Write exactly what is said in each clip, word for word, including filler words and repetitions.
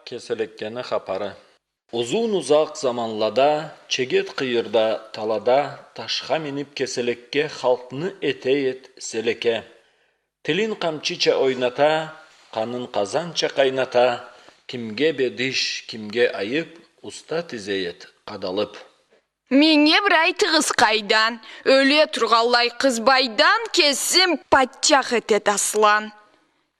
Кеселеккени хапары. Узун-узакъ заманлада, чегет къыйырда, талада, ташха минип кеселекке, халкъны эте эд селеке. Тилин къамчича ойната, къанын къазанча къайната, кимге бедиш, кимге айып, уста тизе эд къадалып. Меннге бир айтыгъыз къайдан, ёле тургъанлай къызбайдан, кесин патчах этед аслан.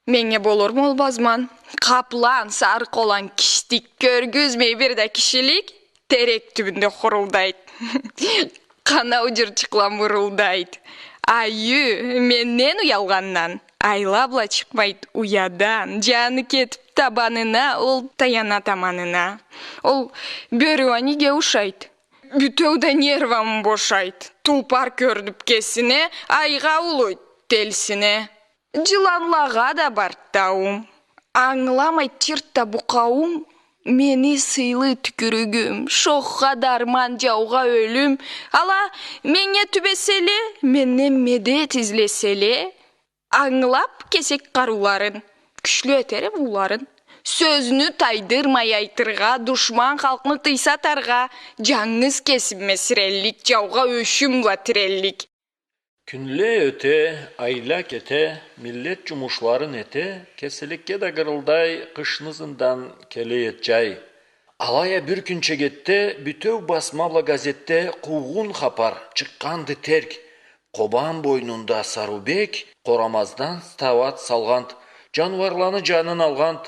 Меннге болурму ол базман? Къаплан, сарыкъолан, киштик, кёргюзмей бир да кишилик, терек тюбюнде хурулдайд. Къанау джырчыкъла мырылдайд. Айю, менден уялгъандан, айла бла чыкъмайд уядан, джаны кетип табанына, ол таянад аманына. Ол бёрю аниге ушайд? Бютеу да нервамы бошайд. Тулпар кёрдюп кесине, айгъа улуйд телсине. Джыланлагъа да бард дауум. Ангыламайд чырт да бу къауум. Мени сыйлы тюкюрюгюм, шохха дарман, джаугъа ёлюм. Ала меннге тюбеселе, менден медет излеселе, ангылап кесек къарыуларын, кючлю этерем улларын. Сёзню тайдырмай айтыргъа, душман халкъны тыйса атаргъа, джангыз кесиме сиреллик, джаугъа ёшюм бла тиреллик. Кюнле ёте, айла кете, миллет джумушларын эте, кеселекке да гырылдай, къышны ызындан келе эд джай. Алай а бир кюн чегетде бютеу басма бла газетде къуугъун хапар чыкъгъанды терк. Къобан бойнунда Сарыубек къорамаздан стават салгъанд, джаныуарланы джанын алгъанд,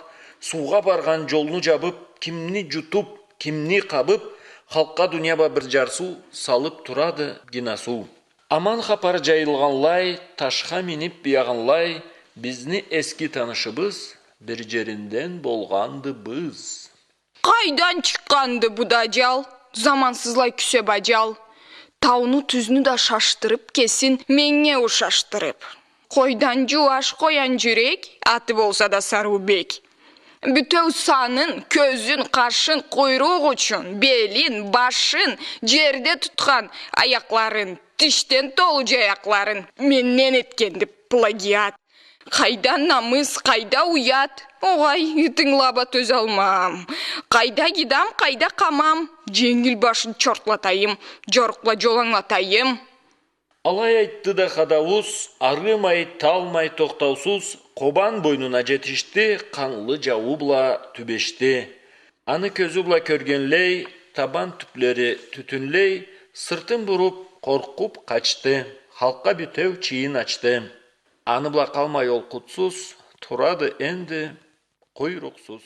суугъа баргъан джолну джабып, кимни джутуп, кимни къабып, халкъгъа дуния бла бир джарсыу салып турады гинасыу. Аман хапар джайылгъанлай, ташха минип биягъынлай, бизни эски танышыбыз бир джеринден болгъанды быз. Къайдан чыкъгъанды бу да аджал, замансызлай кюсе баджал? Тауну, тюзню да шашдырып кесин, меннге ушашдырып. Къойдан джууаш, къоян джюрек, аты болса да Сарыубек. Бютеу санын, кёзюн, къашын, къуйрукъ учун, белин, башын, джерде тутхан аякъларын, тишден толу джаякъларын менден этгенди плагиат. Къайда намыс, къайда уят? Огъай, тынгылап а тёзалмам. Къайда гидам, къайда къамам? Дженгил башын чортлатайым, джорукъла джол ангылатайым. Алай айтды да хадауз, арымай, талмай, тохтаусуз Къобан бойнуна джетишди, къанлы джауу бла тюбешди. Аны кёзю бла кёргенлей, табан тюплери тютюнлей, сыртын буруп, къоркъуп къачды, халкъгъа бютеу чийин ачды. Аны бла къалмай ол къутсуз, турады энди къуйрукъсуз.